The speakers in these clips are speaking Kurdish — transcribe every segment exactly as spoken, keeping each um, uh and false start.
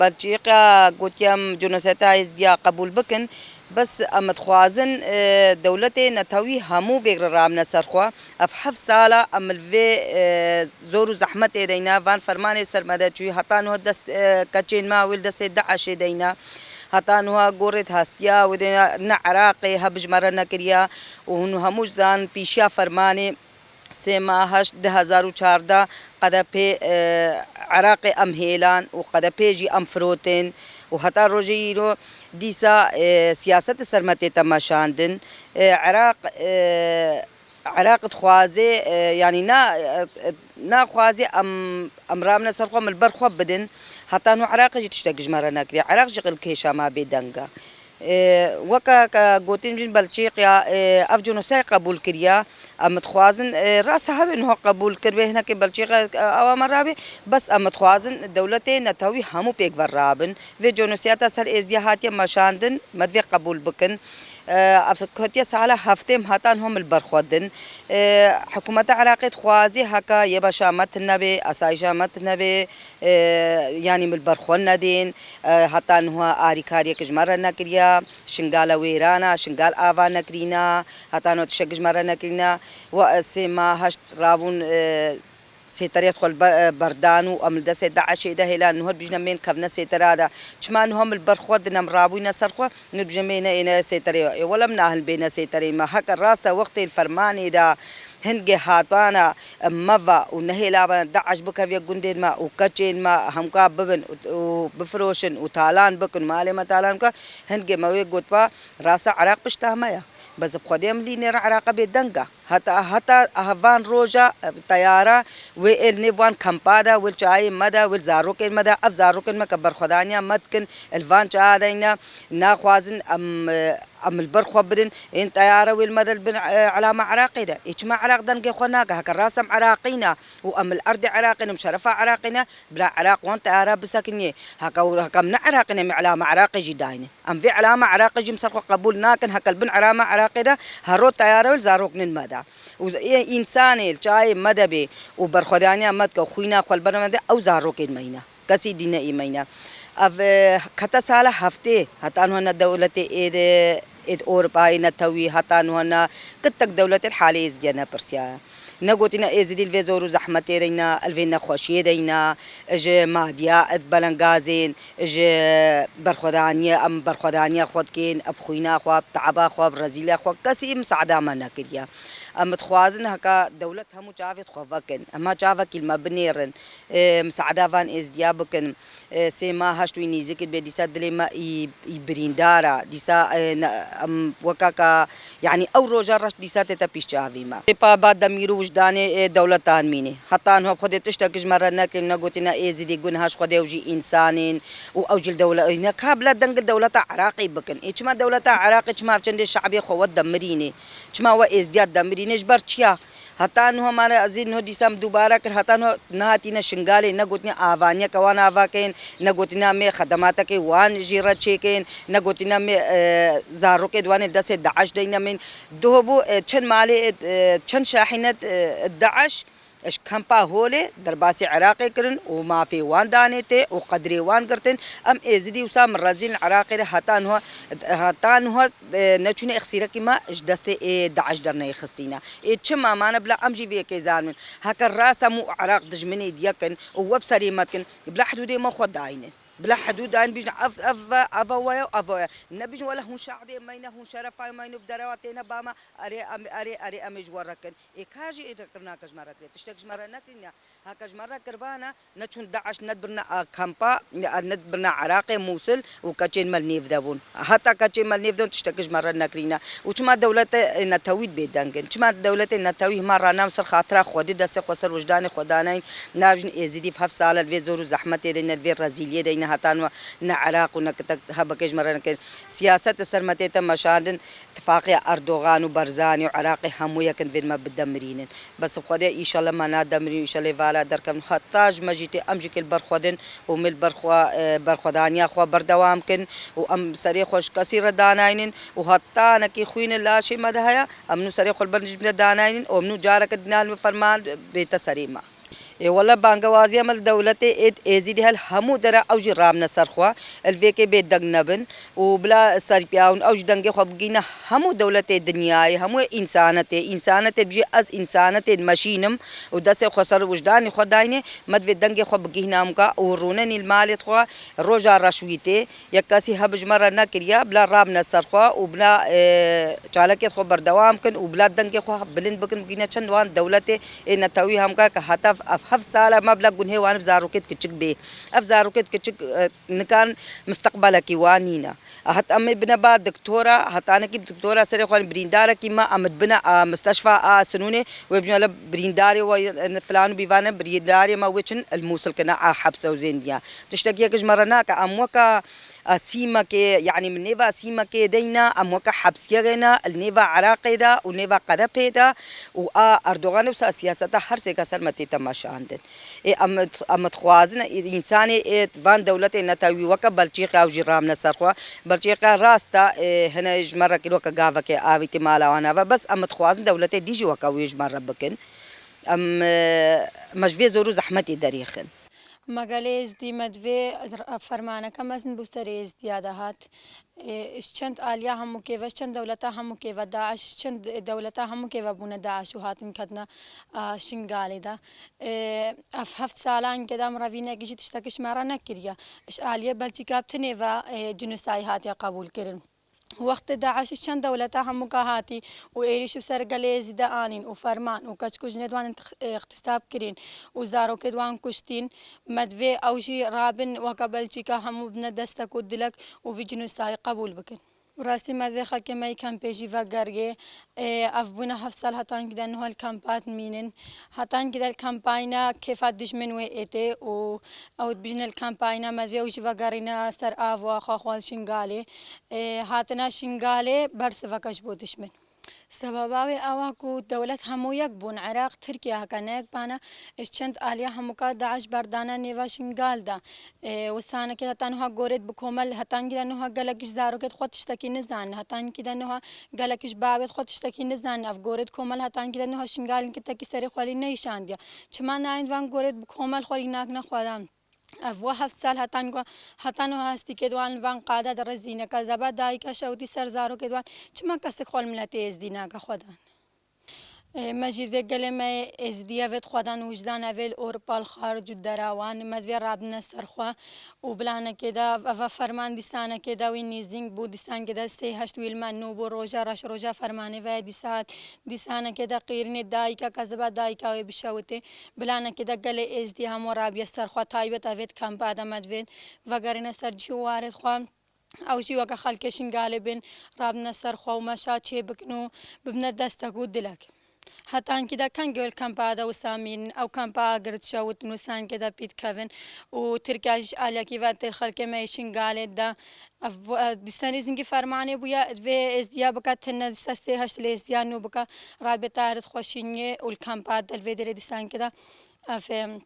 Belçîka gotiye em cînosayda Êzidiya qebûl bikin, bes em dixwazin, e, dewletê netewî hemû vê re rabine ser xwe. Ev heft sala em li vê, e, zor û zehmetê de yine, van fermanê ser me de çûyî, heta niha dest, e, keçên me wê li destê DAIŞê de yine. Heta niha gorê hastiya wê de yine, ne Iraqê heb ji me re nekiriye û hûn hemû jî zanin pêşiya fermanê sê ma heşt du hezar û çardeh Qedepê, e, Iraqê em hêlan û Qedepê jî em firotin û heta rojê îro dîsa, e, siyaset li ser me tête meşandin. E, Iraq, e, Iraq dixwaze, e, yanî na, e, e, naxwaze em, em ramine ser xwe, em li ber xwe bidin. Heta niha Iraqê jî tiştek ji me re nekiriye. Iraq jî li kêşa me bêdeng e. E, weke ke gotin jin Belçîqya, e, ev cînosay qebûl kiriye. Em dixwazin, e, rast e, hebe niha qebûl kirbe, hinekê Belçîqa, e, ewa me rabê, bes em dixwazin dewletê netewî hemû pêk ve rabin. Vê cînosayda ser Êzdiya hatiye meşandin, me divê qebûl bikin. E, ev ketiye sala heftê, em heta niha em li ber xwe din. E, hikûmeta Iraqê dixwazî heke YPJ'ê me tune be, asayişa me tune be, e, yanî em li ber xwe nedên. E, heta niha alîkariyek ji me re nekiriye. Şingala wêran e, Şingal ava nekirîne, heta niha tiştek ji me re nekirîne. We, e, sê ma heşt rabûn, e, sêterê xwe li be-, e, berdan û em li destê DAIŞê de hêlan, niha dibêjine em ê kevine sêtera de. Çima niha em li ber xwe din, em rabûyne ser xwe, niha dibêjine em ê neyêne sêterê. Ê wele em nahêlin bêne sêterê me. Heke rast e, wextê li fermanê de hingê hatana me ve û nehêlavane DAIŞ bikeve gundên me û keçên me hemka bibin û, û bifiroşin û talan bikin, malê me talan bikin, hingê me wê gotba, rast e, Iraq pişta me ye. Bes bi Xwedê em lînêrin, Iraq bêdeng e. Heta, heta van roja, e, teyara wê ê li nêv wan kampa de, wê li çayê me de, wê li zarokên me de, ev zarokên me ke berxwedaniya me dikin, li van çaya de yine, naxwazin em, e, em li ber xwe bidin, ên teyare wê li me de li bin, e, elama Iraqê de. Ê çima Iraq dengê xwe nake? Heke rast em Iraqî ne û em li erdê Iraqê ne, em şerefa Iraqê ne, bila Iraq wan teyare bisekiniyê. Heke, heke em ne Iraqî ne, em ê elama Iraqê jî daynin. Em vê elama Iraqê jî em ser xwe qebûl nakin, heke li bin elama Iraqê de hero teyare wê li zarokên me de. Û ê însanê li çayê me de bê û berxwedaniya me dike û xwîna xwe li ber me de, ew zarokên me yîne. Kesî dî ne î me yîne. Ev, e, kete sala heftê, heta niha ne dewletê ê de, ê di Ewropayê, ne tewî, heta niha ne kitek dewletê li halê Êzidiya nepirsiya. Negotîne Êzidî li vê zor û zehmetê de yîne, li vê nexweşiyê de yîne, ji madiya, ji belengazên, ji berxwedaniye, em berxwedaniya xwe dikên, bi xwîna xwe, bi teaba xwe, bi rezîliya xwe, kesî misaada me nekiriye. Em dixwazin heke dewlet hemû çavê xwe vekin, em ha çavekî li me binêrin, e, misaada van Êzidiya bikin. E, sê ma heşt wî nîzikî bê, dîsa dilê me î, î birîndar e. Dîsa, e, ne, em weka ka, yanî ew roja reş dîsa tête pîş çavî me. Rêpa ba demîr û wijdanê, e, dewletan mînê. Heta niha bi Xwedê tiştek ji me re nekin, negotîne Êzidî gun haş Xwedê ew jî însanên û ew jî li dewle-, ne ka bila deng li dewleta Iraqê bikin. Ê çima dewleta Iraqê, çima ev çendê şe'bê xwe we demirînê? Çima we Êzdiya demirînê? Ji ber çiya? Heta niha me re, ez ê niha dîsa em dubare kir, heta niha nehatîne Şingalê, negotine avaniyeke wan ava keyin, negotine em ê xedematekê wan jî re çêkeyin, negotine em ê, e, zarokê di wan ê li destê DAIŞ de yîne, em ê duhobû, e, çend malê, e, çend şahîne, e, DAIŞ, e, ji kampa Holê derbasî Iraqê kirin û mafê wan danê tê û qedrê wan girtin. Em Êzidî wisa em rezîl in Iraqê de heta niha, heta niha e, neçûne exsîrekî me ji destê ê DAIŞ derneyê xistîne. Ê çima mane bila em jî vê yekê zanin. Heke rast em û Iraq dijminê di yek in û we bi serê me dikin, bila hidûdê me xwe daynin. Bila hidûd daynin, bîjin ev, ev, ev we ye û ev we ye. Nebîjin wele hûn şe'bê me ne, hûn şerefa me ne, bi derewa têne ba me, erê em, erê, erê em ê ji we re kin. Ê ka jî ê re kirina ke ji me re kirê. Tiştek ji me re nekirîne. Heke ji me re kiribana, neçûn DAIŞ, nedibirine, a, kampa, a, nedibirine Iraqê, Mûsil û keçên me li nêv de bûn. Heta keçên me li nêv de bûn, tiştek ji me re nekirîne. Û çima dewletê netewî bêdeng in? Çima dewletê netewî hima rana ser xatira Xwedê, destê xwe ser wijdanê xwe danayîn, nabijin Êzidî heft sal e li vê zor û zehmetê de ne, li vê rezîliyê de ne, heta niha ne Iraq û ne kitek hebekê ji me re nekirin. Siyaset li ser me tête meşandin, tifaqiya Erdogan û Barzanî û Iraqê hemû yek in, vê me bidemirînin. Bes bi Xwedê înşallah me nademirîn, înşallah vala derkevin. Heta ji me jî tê, em jî kê li ber xwe din û em ê li ber xwe, e, berxwedaniya xwe berdewam kin û em serê xwe ji kesî re danaynin û heta nekî xwîn li laşê me de heye, em nû serê xwe li ber jî me danaynin û em nû careke din li ferman bête serê me. Ê wele bangewaziya me li dewletê êd êzîdî hel hemû dere ew jî rabine ser xwe, li vê kê bêdeng nebin û bila serpiya hûn ew jî dengê xwe bigihîne hemû dewletê dinyayê, hemû însanetê, însanetê bijî ez însanetê dimeşînim û destê xwe ser wijdanê xwe dayne, me divê dengê xwe bigihîne hemûka û rûnenî li malê xwe roja reşwîtê. Yek kesî heb ji me re nekiriye, bila rabine ser xwe û bila, e, çalakiyê xwe berdewam kin û bila dengê xwe bilind bikin, bigihîne çend wan dewletê ê netewî hemka ke heta ev heft sala me bila gunhê wan bi zarokêt kiçik bê. Ev zarokêt kiçik, e, nikan misteqbelekî wan nîne. Heta em ê bine ba doktora, hetanekî bi doktora serê xwe birîndarekî me, em dibine a misteşfa a Sinûnê, wê bijîne li birîndarê we, e, filan û bîvane birîndarê me wê çin li Mûsil kine a hepse û zêndiya. Tiştekî yek ji me re nake, em weke a sîmekê, yanî min nêva sîmekê deyna, em weke hepsiyekê ne, li nêva Iraqê de û nêva Qedepê de û a Erdogan wisa siyaseta her sêka ser me tê temaşandin. Ê, em, em dixwazin, ê, însanê, ê, van dewletê netewî weke Belçîqe ew jî ramine ser xwe. Belçîqe rast e, ê, hine ji me re kir weke gavekê avîtî mala wan eve. Bes em dixwazin dewletê dî jî weke wê ji me re bikin. Em, e, me ji vê zor û zehmetê derêxin. Me gelê êzdî me divê fermaneke mezin bo serê êzdiya de hat. Ê, ji çend aliya hemûkê ve, ji çend dewleta hemûkê ve, DAIŞ, ji çend dewleta hemûkê ve bûne DAIŞ û hatin ketine, a, Şingalê de. Ê, ev heft salan ke de em revînekî jî tiştekî ji me re nekiriye. Ji aliyê Belçîka bi tinê ve, ê, cînosayî hatiye qebûl kirin. Wextê DAIŞ ji çend dewleta hemûka hatî û êrîş bi ser gelê Êzî de anîn û ferman û keçik û jinê di wan intix-, ê, îxtisab kirîn û zarokê di wan kuştîn, me divê ew jî rabin weke Belçîka hemû bine destek û dilek û vî cînosayî qebûl bikin. Bi rastî me divê xelkê me yê kempê jî vegeriyê. Ê, ev bûne heft sal hetankî de niha li kempa dimînin. Hetankî de li kempa yîne kêfa dijmin wê êtê û ew dibijne li kempa yîne me divê ew jî vegerîne ser ava xwe xwe li Şingalê. Ê, hatina Şingalê bersiveke ji bo dijmin. Sebeba wê ew e ku dewlet hemû yek bûn. Iraq, Tirkiye heke ne yek bane, ji çend aliya hemûka DAIŞ berdane nêva Şingal de. Ê, wisanekê heta niha gorêt bi komel, hetankî de niha gelek ji zarokêt xwe tiştekî nizanin, hetankî de niha gelek ji bavêt xwe tiştekî nizanin. Ev gorêt komel hetankî de niha Şingalin kitekî serê xwe lî neyşandiye. Çima nayên van gorêt bi komel xwe lî nakine xwedan? Ev wa heft sal heta niha, heta niha hestîkê di wan li van qada de rezîne, kezeba dayika şewitî ser zarokê di wan. Çima kesek xwe li miletê êzdî nake xwedan? Ê, me jî vê gelê me êzdî evê xwedan wijdan evê li Ewropa li xaric û dera wan, me divê rabine ser xwe û bilanekê de eve ferman dîsanekê de wî nîzîng bû, dîsankê de sê heşt wî li me nû bû, roja reş roja fermanê ve ye dîsa hat, dîsanekê de qîrînê dayika, kezeba dayika wê bişewitê, bilanekê de gelê êzdî hemû rabiye ser xwe, taybet evê kempa de me divê vegerîne ser cî û warê xwe. Ew jî weke xelkê Şingalê bên, rabine ser xwe û meşa çêbikin û bibine destek û dilek. Hetankî de kengê li kempa de wisa mînin, ew kempa agir dişewitin û sankê de pî dikevin û Tirkiye jî ji aliyekî ve tê xelkê me yê Şingalê de. Ev, ev dîsa nêzîngî fermanê bûye, vê êzdiya bike tune, dîsa sê heşt lê êzdiya nû bike, rabê tarê xwe şîniyê û li kempa de li vê derê dîsankê de ev, em,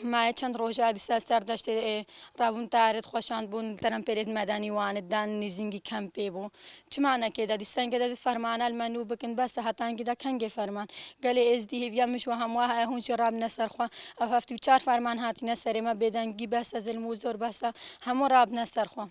Maye çend roja dîsa ser deştê, e, rabûn tarê xweşand bûn, li terempêlê di medenî wan dan nêzîngî kempê bû. Çima nekê de dîsengê de di fermana li me nû bikin, bes e, hetankî de kengê ferman. Gelê êzdî hêviya min ji we hemû heye, hûn jî rabine ser xwe. Ev heftê û çar ferman hatine serê me, bêdengî bes e, zilm û zor bes e, hemû rabine ser xwe.